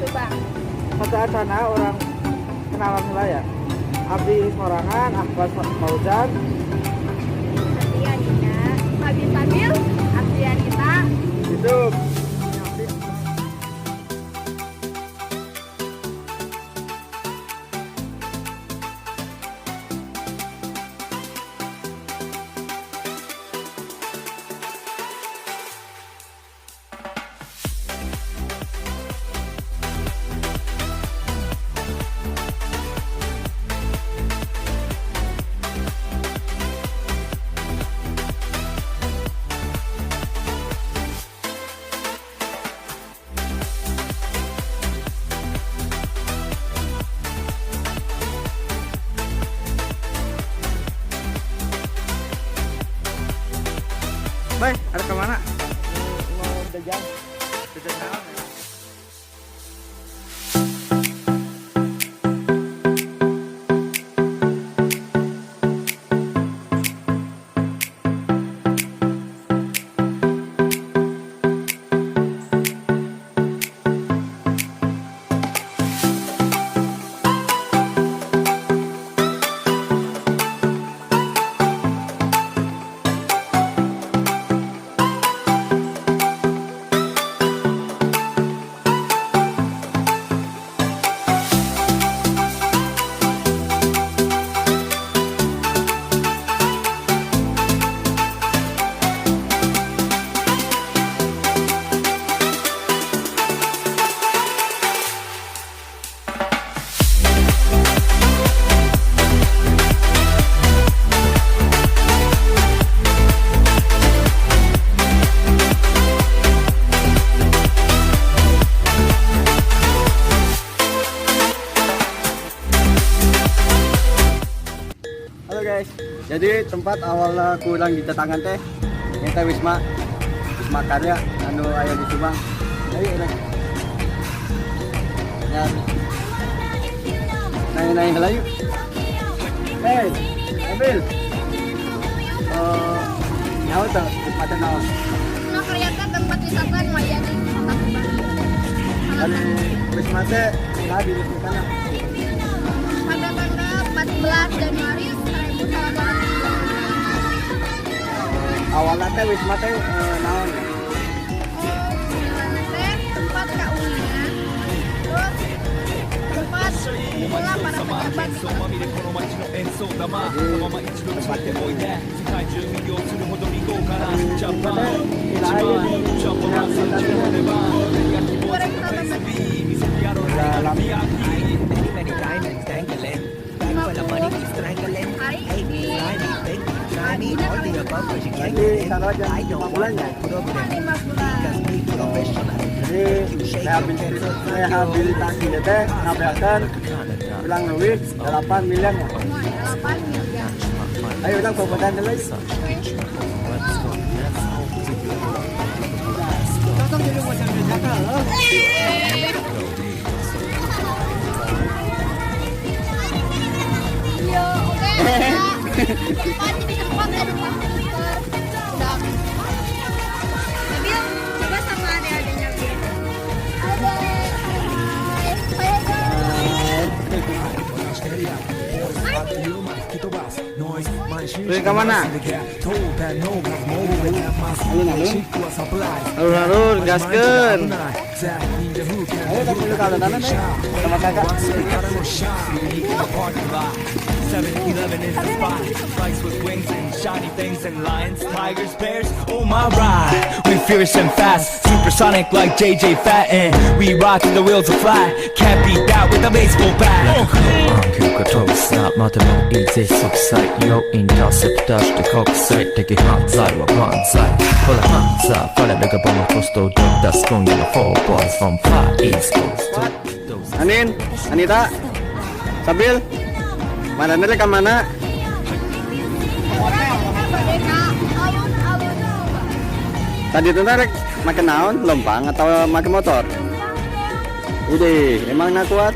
Subang. Sateuacana urang kenalan heula ya. Abdi sorangan Ahmad Fauzan. Abdi Anina, Abi Sabil, Abdi Anita. Itu. Baik, ada kemana? Mau jajan. Jajan naon ya? Halo guys. Jadi tempat awalnya kurang didatangan teh nyata Wisma Wisma Karya anu aya di Subang. Ayo rek. Ya. Nanya-nanya heula yuk. Hey, ambil. Eh, nyaho teu Wisma teh naon? Wisma Karya teh tempat wisata nu aya di Kota Subang. Ari Wisma teh nah diresmikan. Pada tanggal 14 Januari 1996. Awalnya teh Wisma teh naon ya? Oh, teh tempat kaulinan, terus tempat pula para pejabat di Kota Subang. Jadi tempat Wisma teh tidak aya di 2018. Udah lama. 50 hari di Berarti tanggal jam 5 bulan ya? 5 bulan. Jadi rehabilitasi teh ngabeakeun kurang lebih 8 miliar ya. 8 miliar. Ayo urang fotoan dulu. Cocok jadi macam Jakarta loh. Iya, oke. Tempat di tempat ada komputer. Udah. Nabil, coba sama adik-adiknya, Bil. Halo. Hai. Hai, Pergi ke mana? Alun-alun. Alun-alun, gaskeun. Ayo kita perlu ke alun-alun eh. Sama kakak. 7-Eleven is the spot. Bikes with wings and shiny things and lions, tigers, bears. Oh my ride. We fierce and fast, supersonic like JJ Fad. We rock till the wheels will fly. Can't beat that with a baseball bat. 休暇トースターまでもいいぜ息災要インターセプターして国際的犯罪は万歳ほらハンザー我らがボムコストを出す今夜の4 boys from far east coast. Anin, Anita, Sabil, mana nih ke mana? Alun-alun. Tadi tuh rek make naon, lempang atau make motor? Udah, emang nak kuat?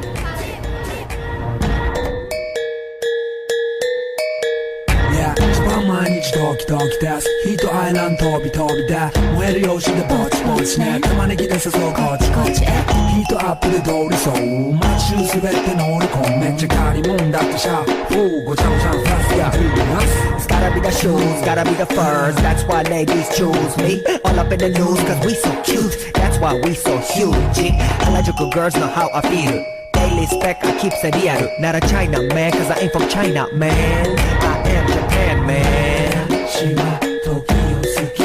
一番毎日ドキドキです人愛階段飛び飛びで燃える用紙でぼちぼちね玉ねぎで誘うこっちこっちへヒートアップで通りそう街中滑って乗り込むめっちゃ借りもんだってシャフーごちゃごちゃフラスやフーナス It's gotta be the shoes, gotta be the furs. That's why ladies choose me. All up in the news, 'cause we so cute. That's why we so huge. Harajuku girls know how I feel. Daily spec, I keep it real. Not a China man, 'cause I ain't from China, man. I am Japan, man. 私は時を好き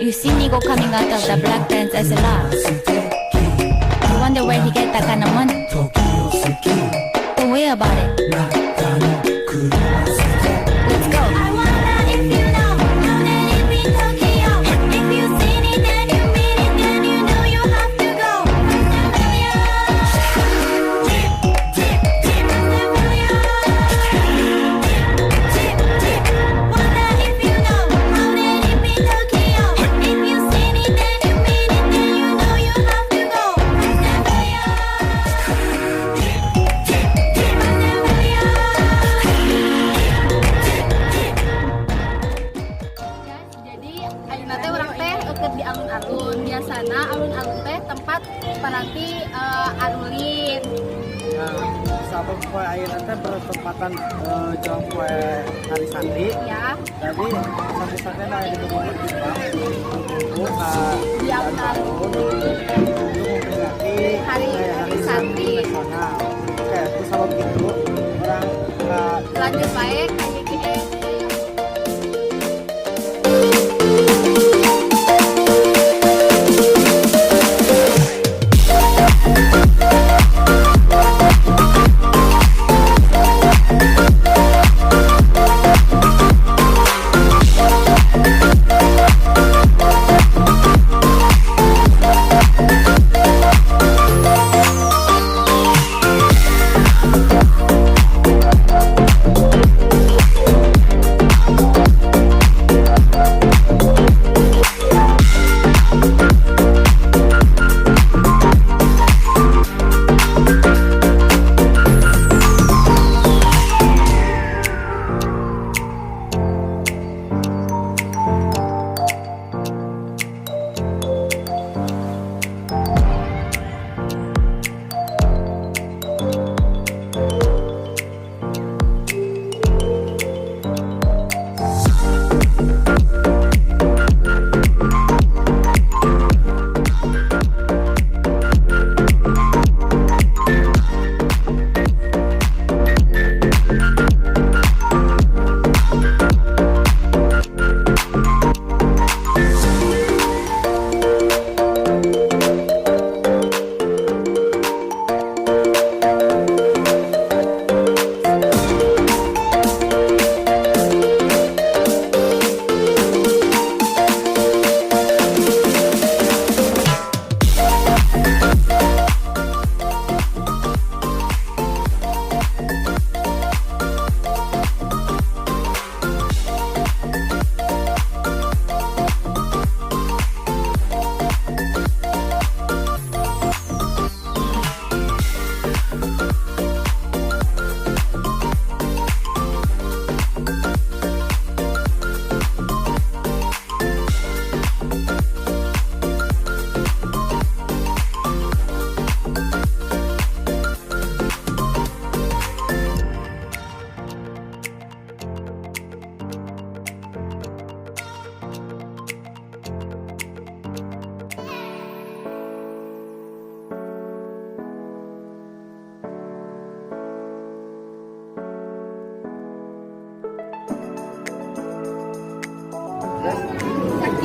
You see Nigo coming out of the black Benz SLR. 素敵 You wonder where he get that kind of money. 時を好き Don't worry about it. 中の車捨て Let's go. I wonder if you know how they live in Tokyo. If you seen it, then you mean it, then you know you have to go. Fast and Furious. Fast and Furious. Wonder if you know how they live in Tokyo. If you seen it, then you mean it, then you know you have to go. Fast and Furious. Fast and Furious. Guys, jadi ayeuna teh urang teh eukeut di alun-alun. Biasana alun-alun teh tempat paranti arulin. Nah, sabab poe ayeuna teh bertepatan jeung poe Hari Santri. Ya, Jadi santri-santri nu aya di Bogor kumpul ka di alun-alun. untuk memperingati Hari Hari Santri. Nasional. Oke, ku sabab itu urang ka Lanjut bae ka IGE.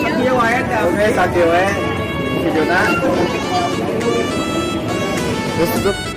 Sakieu wae teh. Oke, sakieu we. Videona. Terus tutup.